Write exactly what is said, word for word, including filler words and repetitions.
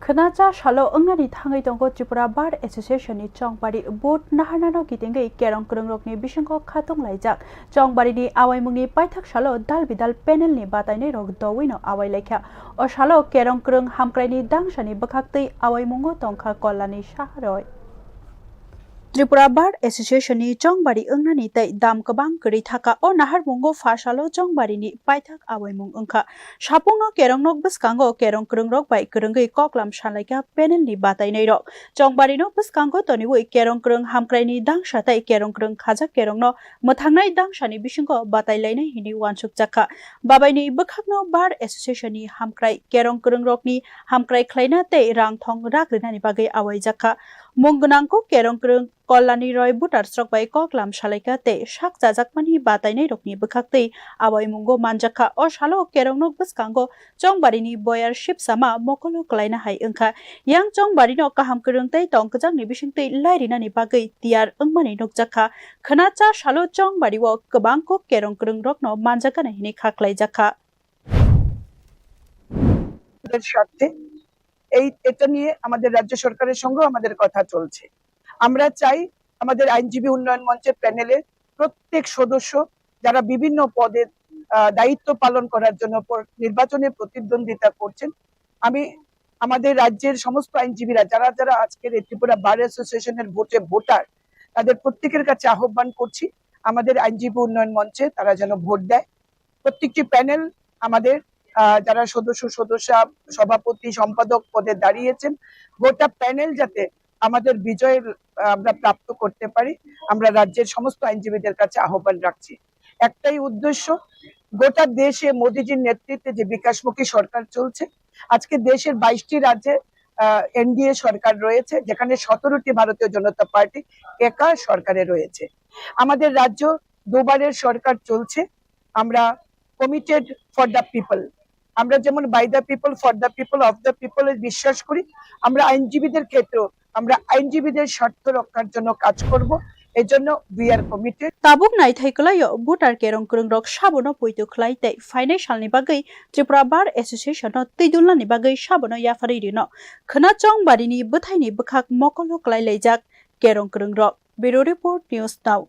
Khwnacha salo wngnani thangwi tongo Tripura Bar Association ni chongbari vote naharnano kitingwi kerong kwrwngrokni bisingo khatung laijak. Chongbarini awaimungni paithak salo dal bidal panel ni batainairok dowino awai laikha. O salo kerong kwrwng hamkraini dangsani bwkhaktwi awaimungo tongkha Kollani Saharoi. Tripura Bar Association ni chongbari wngnani tei dam kwbang kwrwi thaka. O naharmungo pha salo chongbarini paithak awaimung wngkha. Sapungno kerong nok bwskango kerong kwrwngrok bai kwrwngwi koklam sanlaikha panel ni batainairok. Chongbarino bwskango toniwi kerong kwrwng hamkraini dangsa tei kerong kwrwng khajak kerongno mwthangnai dangsani bisingo batai lainai hinwi uansukjakha. Babaini bwkhakno Bar Association ni hamkrai kerong kwrwngrokni hamkrai khlaina tei rang thong rak rinani bagwi awaijakha. Mung gwnangkuk kerong kwrwng Kollani Roy votersrok bai koklam salaikha tei sak chajakmani batainairokni bwkhaktwi awaimungo manjakha. O salo kerongnok bwskango chongbarini boyar sipsama mokolo kwlaina hai wngkha. Yang chongbarino kaham kwrwng tei tong kwchangni bisingtwi lairinani bagwi tiyar wngmani nukjakha. Khwnacha salo chongbario kwbang kok kerong kwrwngrokno manjakgana hinwi kha khlaijakha. স্বার্থে এই এটা নিয়ে আমাদের রাজ্য সরকারের সঙ্গেও আমাদের কথা চলছে। আমরা চাই আমাদের আইনজীবী উন্নয়ন মঞ্চের প্যানেলের প্রত্যেক সদস্য যারা বিভিন্ন পদে আহ, দায়িত্ব পালন করার জন্য পর- নির্বাচনে প্রতিদ্বন্দ্বিতা করছেন, আমি আমাদের রাজ্যের সমস্ত আইনজীবীরা যারা যারা আজকের এই ত্রিপুরা বার অ্যাসোসিয়েশনের ভোটে ভোটার, তাদের প্রত্যেকের কাছে আহ্বান করছি আমাদের আইনজীবী উন্নয়ন মঞ্চে তারা যেন ভোট দেয়। প্রত্যেকটি প্যানেল আমাদের আহ, যারা সদস্য সদস্যা সভাপতি সম্পাদক পদে দাঁড়িয়েছেন, গোটা প্যানেল যাতে আমাদের বিজয় আহ, আমরা প্রাপ্ত করতে পারি, আমরা রাজ্যের সমস্ত আইনজীবীদের কাছে আহ্বান রাখছি। একটাই উদ্দেশ্য, গোটা দেশে মোদিজির নেতৃত্বে যে বিকাশমুখী সরকার চলছে, আজকে দেশের বাইশটি রাজ্যে এনডিএ সরকার রয়েছে, যেখানে সতেরোটি ভারতীয় জনতা পার্টি একা সরকারে রয়েছে। আমাদের রাজ্য দুবারের সরকার চলছে। আমরা কমিটেড ফর দ্য পিপল, আমরা যেমন by the people, for the people, of the people বিশ্বাস করি, আমরা আইনজীবীদের ক্ষেত্রেও আমরা আইনজীবীদের স্বার্থ রক্ষার জন্য কাজ করব। এজন্য we are committed. Tabuk naithai kwlaio voter kerong kwrwngrok sabono poito khlai tei phainai salni bagwi Tripura Bar Association no twidulnani bagwi sabono yapharwi rino. Khwna chongbarini bwthaini bwkhak mokolo kwlai laijak kerong kwrwngrok. Bureau Report, News Now.